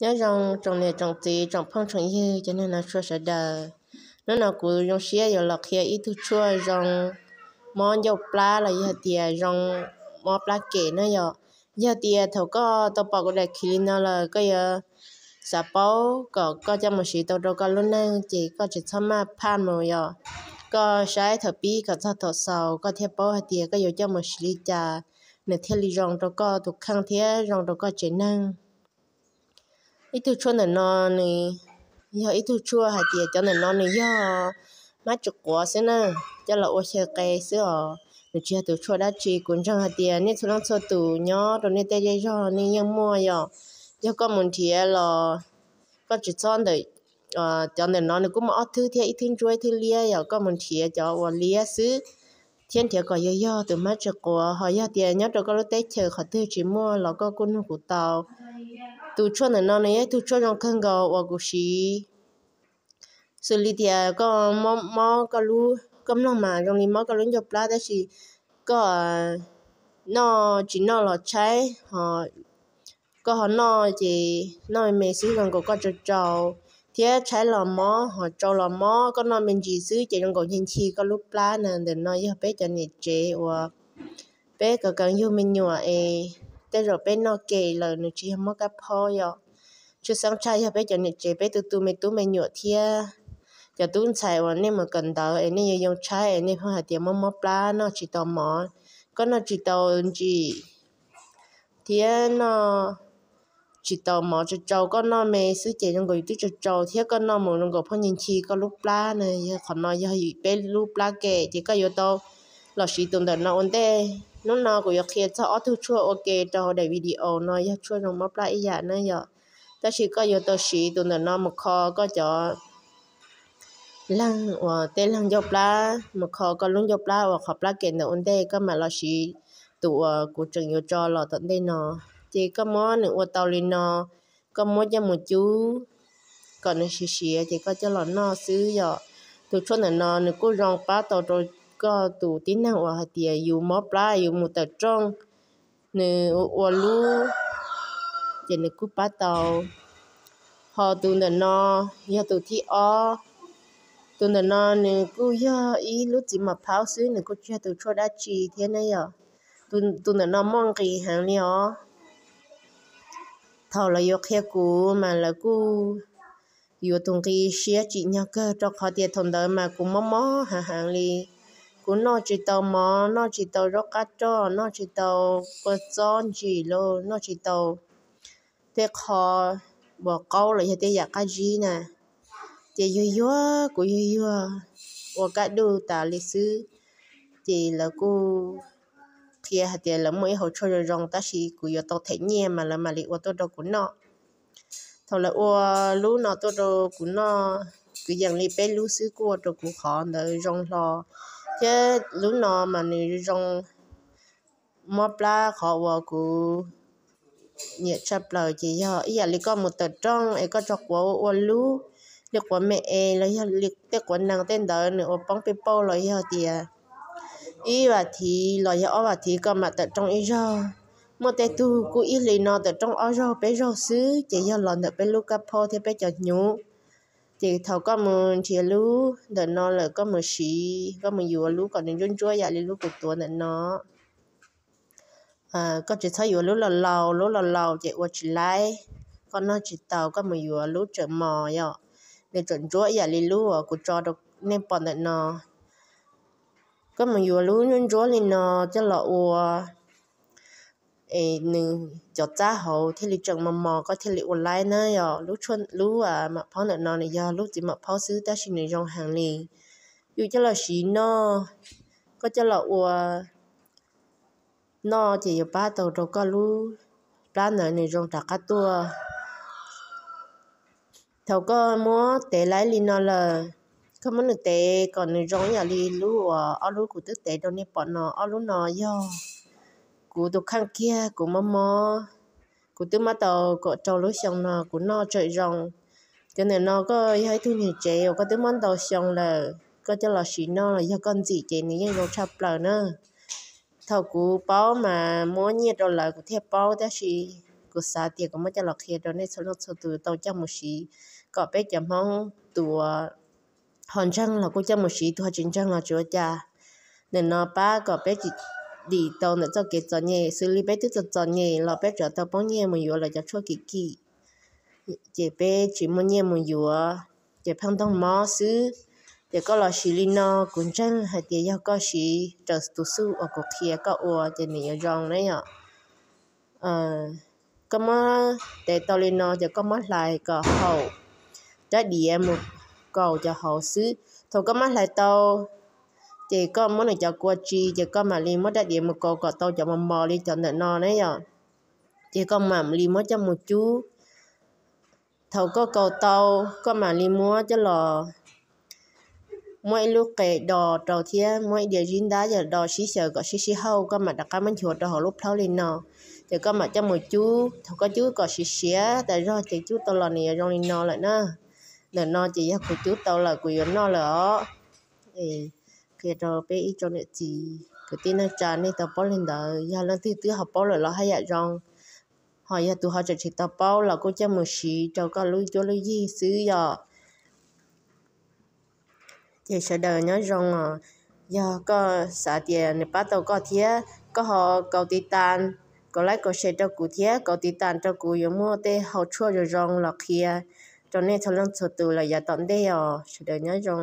Nyob zoo tsoom niam tsoom txiv tsoom phooj tsoom ywg cov neeg no txhua sawv daws. Hnub no kuv zoo siab yuav los qhia ib tug tshuaj zoo mob ncauj plab los yog tias zoo mob plab kem na yom. Yog tias thaum koj tau pom kuv daim khiv li no lawm koj yuav xav paub kom koj coj mus siv tau rau koj lub neej ces koj tsis txhob maj phaj mus yom. Koj saib thaum pib kom txog thaum xaus koj thiaj paub hais tias koj yuav coj mus siv li cas nws thiaj li zoo rau koj tus kheej thiab zoo rau koj tsev neeg. Ib tug tshuaj ntawm no nws yog ib tug tshuaj hais tias cov ntawm no nws yog hmab tsis quav xwb na, coj los ua xyaw qe xwb os, nws tsis yog tus tshuaj dab tsi. Kuv ntseeg hais tias nej txhua leej txhua tus nyob rau nej tej zej zog nej yeej muaj yom. Yog koj mus nrhiav los koj tsis txhob ntawm, cov ntawm no nws kuj muaj ob thwb thiab, ib thwb ntsuab ib thwb liab yom. Koj mus nrhiav cov uas liab xwb thiab nrhiav kom yog yog tus hmab tsis quav, ho yog tias nyob rau koj lub teb chaws qhov twg tsis muaj los koj kuj nug kuv tau. Tus tshuaj ntawm no nws yog ib tug tshuaj zoo kawg nkaus uas kuv siv xws li tias koj mob, mob koj lub, koj mloog mas zoo li mob koj lub ncauj plab tab sis koj noj tsis noj los tshaib, ho koj ho noj ces noj me me xwb zoo nkaus koj tsau tsau, thiab tshaib los mob ho tsau los mob, koj noj me ntsis xwb ces zoo nkaus nchi nchi koj lub plab na. Ntawm no yog peb cov niam tsev uas peb kav kav yug me nyuam es tej zaum peb noj kem lawm nws tsis yog mob kab phaub yom. Tshwj xeeb tshaj yog peb cov niam tsev peb tu tu me tub me nyuam thiab cov tub ntxhais uas nej mus kawm ntawv es nej yuav yoo tshaib es nej pheej hais tias mob mob plab noj tsis tau mov, koj noj tsis tau ntsim thiab noj tsis tau mov tsau tsau, koj noj me xwb ces zoo nkaus yus twb tsau tsau thiab koj noj mus zoo nkaus pheej nchi nchi koj lub plab na. Yog qhov no yog peb lub plab kem ces koj yuav tau los siv tus ntawm no ua ntej. Hnub no kuv yuav qhia txog ob tug tshuaj ua ke rau hauv daim video no, yog tshuaj zoo mob plab ib yam na yom. Tab sis koj yuav tau siv tus ntawm no mus kho koj cov leeg uas tej leeg ncauj plab, mus kho koj lub ncauj plab uas qhov plab kem ntawm ua ntej, koj mam los siv tus uas kuv tseem yuav tso los tom ntej no. Ces koj muab nws ua tau li no, koj muab coj mus cub kom nws siav siav ces koj coj los noj xwb yom. Tus tshuaj ntawm no nws kuj zoo pab tau rau koj tus tib neeg uas hais tias yus mob plab yus mus tawm rooj, nws ua lub ces nws kuj pab tau. Ho tus ntawm no yog tus thib ob. Tus ntawm no nws kuj yog ib lub txiv mos phaub xwb, nws kuj tsis yog tus tshuaj dab tsi thiab na yom. Tus ntawm no muaj nqis heev li os. Thaum lawv yuav qhia kuv mas lawv kuj yuav tus nqi siab tsim nyog kawg, rau qhov tias thaum ntawd mas kuv mob mob heev heev li. Kuv noj tsis tau mov, noj tsis tau zaub qab roj, noj tsis tau kua txob ntsim los noj tsis tau tej qho uas qaub los yog tej yam qab zib na. Ces yuag yuag, kuv yuag yuag ua kaj duj tas li xwb. Ces lawv kuj qhia hais tias lawv muaj ib hauv tshuaj zoo zoo, tab sis kuv yuav tau them nyiaj mas lawv mam li ua tuaj rau kuv noj. Thaum lawv ua lub no tuaj rau kuv noj, kwv yees li peb lub xwb kuj ua rau kuv qhov ntawd zoo hlo, thiab lub no mas nws zoo mob plab qhov uas kuv nyiam tshaj plaws ces yog ib yam li koj mus tawm rooj es koj tso quav ua ua lub, li quav me es los yog li tej quav nees tej ntawd nws ua poob pej pauj los yog tias ib vas thiv los yog ob vas thiv koj mam tawm rooj ib zaug. Muaj tej tug kuj ib hlis no tawm rooj ob zaug peb zaug xwb ces yog los ntawm peb lub kab phaub thiab peb cov hnyuv. Ces thaum koj mus nrhiav lub ntawm no lawm koj mus siv, koj mus yuav lub kom nws ntsuab ntsuab yam li lub kuv tuav ntawm no. Koj tsis txhob yuav lub laus laus, lub laus laus ces ua tsis laib, koj noj tsis tau, koj mus yuav lub tseem mos yom, nws tseem ntsuab yam li lub uas kuv tso rau nej pom ntawm no. Koj mus yuav lub ntsuab ntsuab li no coj los ua es nws cov txab hauv thiaj li tseem mos mos koj thiaj li ua laib na yom. Lub tshuaj, lub mam phaub ntawm no nws yog lub txiv mam phaub xwb tab sis nws zoo heev li. Yus coj los siv noj, koj coj los ua noj ces yuav pab tau rau koj lub plab ntawd nws zoo rov qab tuaj. Thaum koj muab tev laib li no lawm, koj muab nws tev kom nws zoo ib yam li lub uas ob lub kuv twb tev rau nej pom no. Ob lub no yog kuv tus kheej kiag kuv mob mob, kuv twb muab tau kaum rau lub xyoo no kuv noj tseem zoo. Cov ntawm no koj yog ib tug niam tsev uas koj twb muab ntau xyoo lawm, koj coj los siv noj los yog koj ntxim ces nws yeej zoo tshaj plaws na. Thaum kuv paub mas muab nyiaj rau lawv kuv thiaj paub tab sis kuv xav tias kuv muab coj los qhia rau nej txhua leej txhua tus tau coj mus siv, kom peb cov Hmoob tus ho ntseeg los kuj coj mus siv, tus ho tsis ntseeg los tsis ua cas. Ntawm no pab kom peb tsis dim tau ntawm txoj kev txom nyem, xws li peb twb txom txom nyem los peb tseem tau poob nyiaj mus yuav lawv cov tshuaj kim kim, ces peb tsis muaj nyiaj mus yuav, ces pheej ntoog mob xwb. Ces koj los siv li no, kuv ntseeg hais tias yog koj siv raws tus xuj uas kuv qhia koj ua ces nws yuav zoo na yom. Koj muab tev tau li no ces koj muab hlais kom haum rab diav mus kaus cov hauv xwb. Thaum koj muab hlais tau, ces koj muab nws cov kua tsi, ces koj mam li muab rab diav mus kaus kom tau cov mos mos li cov ntawm no na yom. Ces koj mam li muab coj mus cub. Thaum koj kaus tau, koj mam li muab coj los, muab ib lub qe do rau thiab muab ib diav zib ntab yog do sib xyaw kom sib sib hauj, koj mam rov qab muab nchuav rau hauv lub plhaub li no. Ces koj mam coj mus cub, thaum koj cub kom siav siav tas zog ces cub tau los nws yuav zoo li no lawm na. Ntawm no ces yog kuv cub tau lawm kuv yuav noj lawm os. Qhia rau peb ib tsoom niam txiv kwv tij neej tsa nej tau paub li ntawd, yog leej twg twb ho paub lawm los haj yam zoo, ho yog tus ho tseem tsis tau paub los kuj coj mus siv rau koj lub cuab lub yig xwb yom. Ces sawv daws nyob zoo os, yog koj xav tias nws pab tau koj thiab koj ho kaus tiv tas, kaus like kaus share rau kuv thiab kaus tiv tas rau kuv yuav muaj tej hau tshuaj zoo zoo los qhia rau nej txhua leej txhua tus lawm yav tom ntej os. Sawv daws nyob zoo.